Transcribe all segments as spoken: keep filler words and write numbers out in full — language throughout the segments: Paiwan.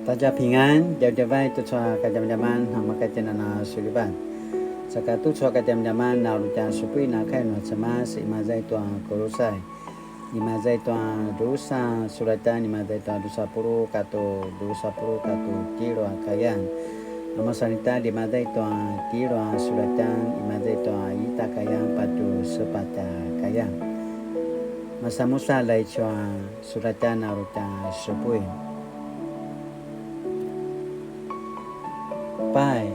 大家平安, djavadjavai tucu a kadjamadjaman, namakatjenan a sulivat. Saka tucu a kadjamadjaman, na uri tja supuin a kai nua Cemas, imaza i tua Kulusai. Imaza i tua drusa sulatjan, imaza i tua drusa puluq katua drusa puluq katua tjelu a kayan. A masan ita, imaza i tua tjelu a sulatjan, imaza i tua ita kayan, patje sepatj a kayan. Masanmusalj aicu a sulatjan a uri tja supuin. Pai,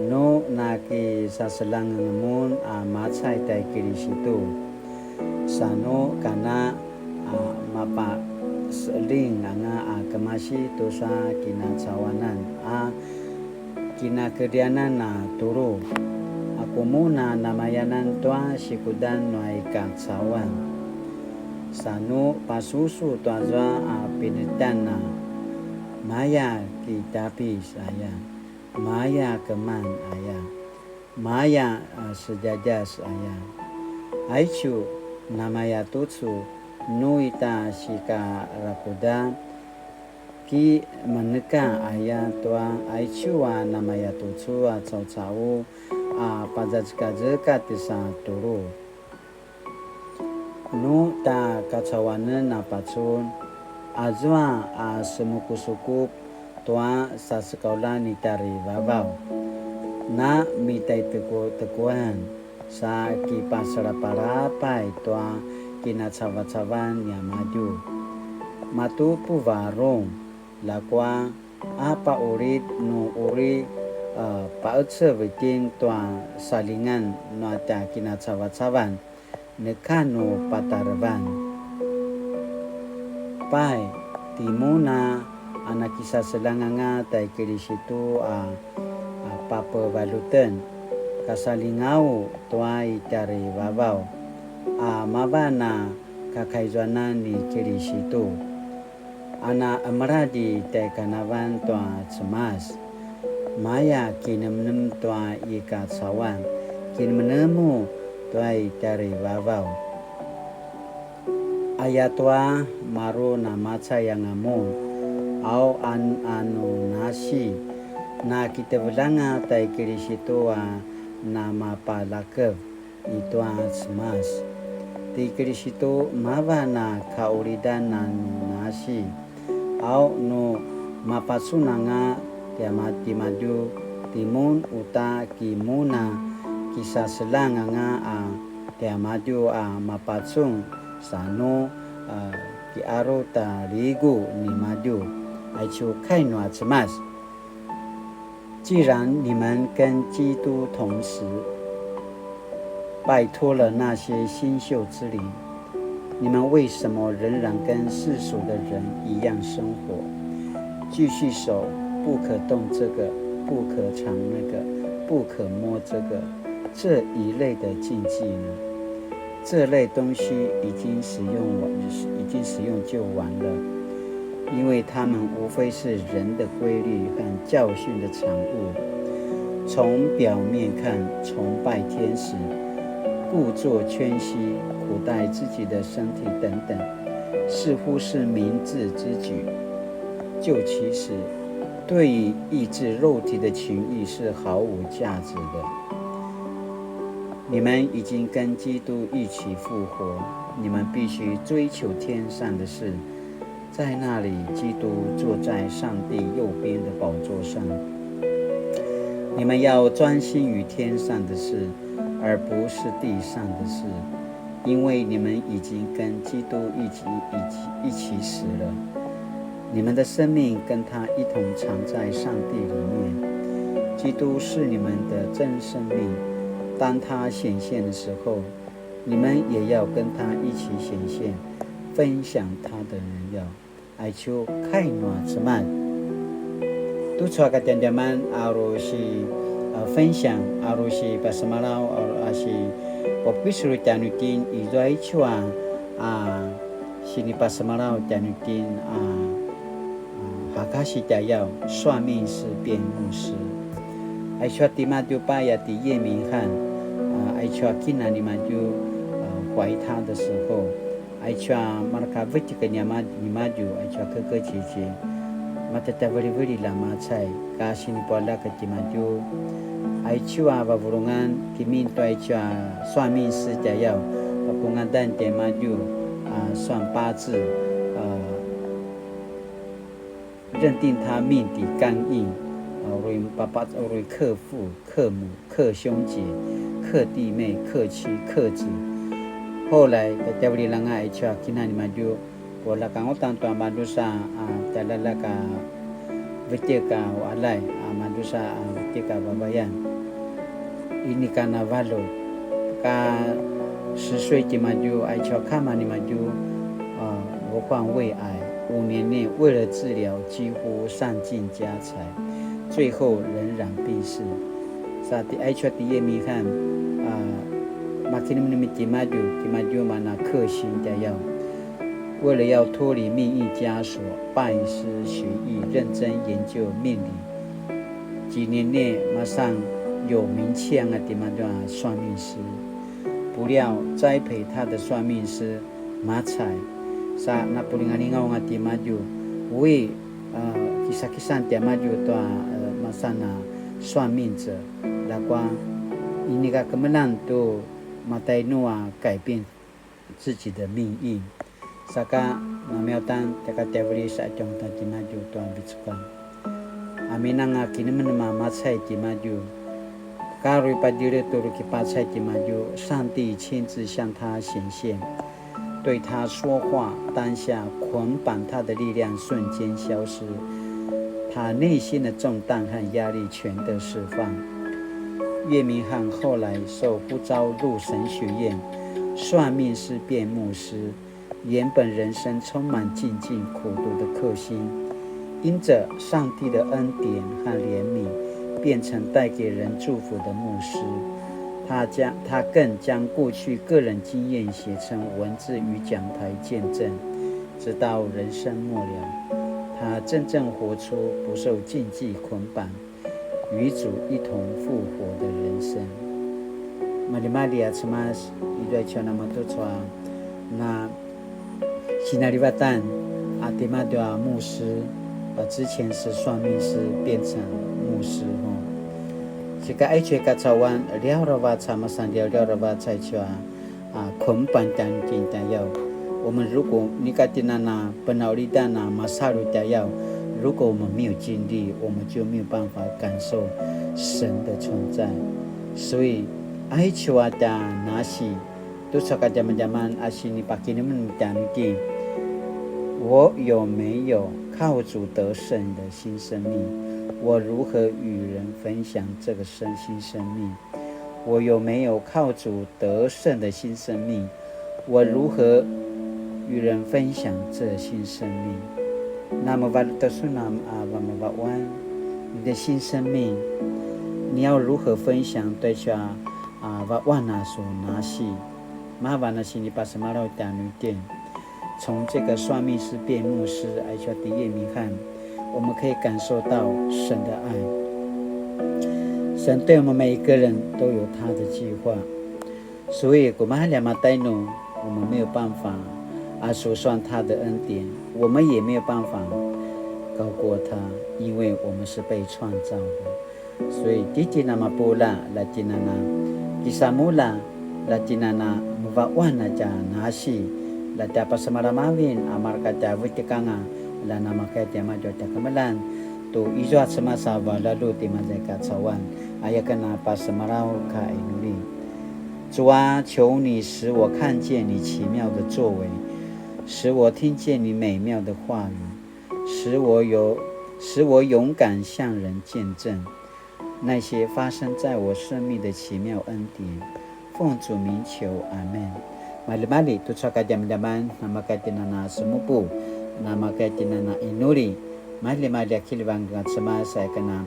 nu nakisaseljang mun a macay tjai Kilisitu, sa nu kana a mapaseljing anga a kemasi tusa kinacauanan a kinakedrianan a tulu, aku mun a namayanan tua sikudan nua i kacauan. Sa nu pasusu tuazua a pinetjan a, maya kitapis aya, maya keman aya, maya a sedjadjas aya. Aicu namaya tucu nu ita sikarakuda ki meneka aya tua aicu a namaya tucu a caucau a pazazekazekatj sa tulu. Nu tja kacauanen a pacun, azua a semukusukup tua sasekaulan ni Tjarivavaw, na mitaitjekutjekuan sa kipasalapalapay tua kinacavacavan niamadju. Matu puvarung, ljakua a paqulid nu uri, a, paqecev itjen tua saljingan nua tja kinacavacavan, neka nu patarevan. Pai, timun a nakisaseljang anga tjai Kilisitu a, a papevaljuten, kasaljingau tua i Tjarivavaw, a mavan a kakaizuanan ni Kilisitu. A na qemiladj i tjaikanavalj tua Cemas, maya kinemnem tua i kacauan, kinemnemu tua i Tjarivavaw. Ayatua maru namacay anga mun, au an anu nasi, na kitevelanga tjai Kilisitu a namapalakev i tua Cemas. Ti Kilisitu mavan a kaqulidan a nu nasi, au nu mapacun anga tiamadju, timun uta ki mun a kisaseljang anga a tiamadju a mapacun sa nu, a, kiaru ta ligu nimadju. Aicu kai nua Cemas. 既然你们跟基督同死，摆脱了那些星宿之灵，你们为什么仍然跟世俗的人一样生活，继续守不可动这个、不可尝那个、不可摸这个这一类的禁忌呢？这类东西已经使用完，已经使用就完了。 因为它们无非是人的规律和教训的产物。从表面看，崇拜天使、故作谦虚、苦待自己的身体等等，似乎是明智之举。究其实，对于抑制肉体的情欲是毫无价值的。你们已经跟基督一起复活，你们必须追求天上的事， 在那里，基督坐在上帝右边的宝座上。你们要专心于天上的事，而不是地上的事，因为你们已经跟基督一起，一起，一起死了。你们的生命跟他一同藏在上帝里面。基督是你们的真生命。当他显现的时候，你们也要跟他一起显现，分享他的荣耀。 Aicu kai nua Cemas. Tucu a kadjamadjaman a uri si, a, 分享, a uri si pasemalaw, a uri si papisulu tjanuitjen izua aicu a, a, sinipasemalaw tjanuitjen a, a, Hakasi Tjayau, 算命师变牧师. Aicu a timadju paya ti 叶明翰, a, aicu a kina nimadju, a, 怀他的时候, aicu a mareka vetjek niamadju, aicu a 哥哥姐姐, Matatjaveliveljil a macay, ka sinipualjak timadju. Aicu a vavulungan, kimin tua aicu a 算命师 tjayaw, papungadan timadju, a, 算八字, a, 认定他命底刚硬, a, 容易 papa, 容易克父、克母、克兄姐、克弟妹、克妻、克子. 后来, tatjaveliljanga aicu a kina nimadju, Pula kangutan tua madrusa a tjalalak a vetjek a uqaljay a madrusa a vetjek a vavayan. Inika na valjut. Ka 十岁 timadju aicu a kama nimadju, a, 罹患胃癌，五年内为了治疗几乎丧尽家财，最后仍然病逝。Sa ti aicu a ti Yemihan, a, makinemnem timadju, timadju mana 克星 tjayaw. 为了要脱离命运枷锁，拜师学艺，认真研究命理。几年内马上有名气啊，timadju a 算命师。不料栽培他的算命师 macay, sa napulingalingaw anga timadju, ui, a, kisakisan tiamadju tua, a, masana 算命者, ljakua inika kemeljang tu matainu a 改变 自己的命运. Saka, namiautan, tjaka tjaveli sa tjong ta timadju tua bicukan. Aminanga kinemenem a macay timadju. Karu i padjele tu uri kipacay timadju, 上帝亲自向他显现，对他说话，当下捆绑他的力量瞬间消失，他内心的重担和压力全都释放。岳明翰后来受呼召入神学院， 算命师变牧师，原本人生充满荆棘苦毒的克星，因着上帝的恩典和怜悯，变成带给人祝福的牧师。他将，他更将过去个人经验写成文字与讲台见证，直到人生末了，他真正活出不受禁忌捆绑， 与主一同复活的人生。Maljimalji a Cemas, i tua aicu a namatucu a na sinalivatan a timadju a 牧师, 啊，之前是算命师，变成牧师哦。Sika aicu i kacauan, liaw aravac a masan liaw, liaw aravac aicu a a, 捆绑 tjanuitjen tjayaw. 我们如果 inika tjen a na penaulidan a masalu tjayaw, 如果我们没有经历，我们就没有办法感受神的存在。所以, aicu a tja nasi, tucu a kadjamadjaman a sinipakinemnem tjanuitjen, 我有没有靠主得勝的新生命？我如何與人分享這個生，新生命？ 我有沒有靠主得勝的新生命？我如何與人分享這新生命？那麼 valuta sunam a vamavawan, 你的新生命，你要如何分享？ Tucu a vawan a su nasi, mavan a sinipasemalaw tjanuitjen. 从这个算命师变牧师，aicu a ti Yemihan, 我们可以感受到神的爱。神对我们每一个人都有他的计划，所以 kumalji a matainu, 我们没有办法 a su 算他的恩典，我们也没有办法高过他，因为我们是被创造的。 所以 titjen a mapuljat, la tjen a na kisamulja, la tjen a na mavawan a tja nasi, la tja pasemalaw mavan a mareka tja vetjek anga, la namakaya tiamadju a tja kemeljang, tu izua Cemas a valjut imaza i kacauan, aya ken a pasemalaw ka inuli. 主啊，求你使我看见你奇妙的作为，使我听见你美妙的话语， 使我有，使我勇敢向人见证那些發生在我生命的奇妙恩典。奉主名求，阿們。Maljimalji, tucu a kadjamadjaman, namakaya tjen a na semupu, namakaya tjen a na inuli. Maljimalji a kiljivak a Cemas, aya ken a,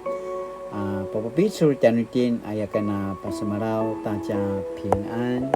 a, papupicul tjanuitjen, aya ken a pasemalaw, 大家平安。